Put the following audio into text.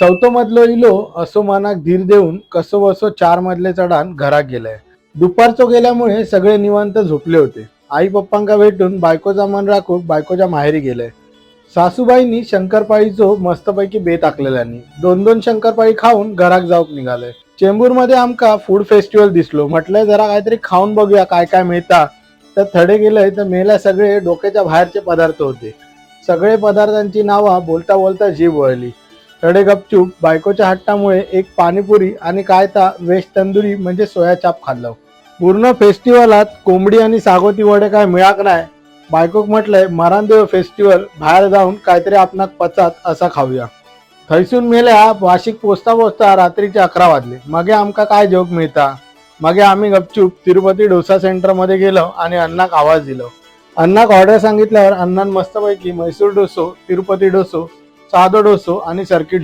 चौथो मजलो इलो असो मनाक धीर देऊन कसो बसो 4 मजले चढान घराक गेलंय. दुपारचो गेल्यामुळे सगळे निवांत झोपले होते. आई पप्पांका भेटून बायकोचा मन राखून बायकोच्या माहेरी गेलंय. सासूबाईंनी शंकरपाळीचो मस्तपैकी बेत आखलेल्यांनी 2-2 शंकरपाळी खाऊन घराक जाऊक निघाले. चेंबूरमध्ये आमका फूड फेस्टिवल दिसलो. म्हटलं जरा काहीतरी खाऊन बघूया काय काय मिळता. तर थडे गेलंय तर मेला सगळे डोक्याच्या बाहेरचे पदार्थ होते. सगळे पदार्थांची नावा बोलता बोलता जीभ वळली. थडे गपचूप बायकोच्या हट्टामुळे एक पाणीपुरी आणि काय ता वेज तंदुरी म्हणजे सोया चाप खाल्लं. पूर्ण फेस्टिवलात कोंबडी आणि सागोती वडे काय मिळाक नाही. बायकोक म्हटलंय मरांदेव फेस्टिवल बाहेर जाऊन काहीतरी आपणाक पचात असा खाऊया. थंयसून मेल्या वाशिक पोचता पोचता रात्रीचे 11 वाजले. मगे आमका काय जेवक मिळता. मगे आम्ही गपचूप तिरुपती डोसा सेंटरमध्ये गेलो आणि अण्णाक आवाज दिलो. अण्णाक ऑर्डर सांगितल्यावर अण्णान मस्तपैकी म्हैसूर डोसो, तिरुपती डोसो, साधो डोसो आणि सर्किट डोसो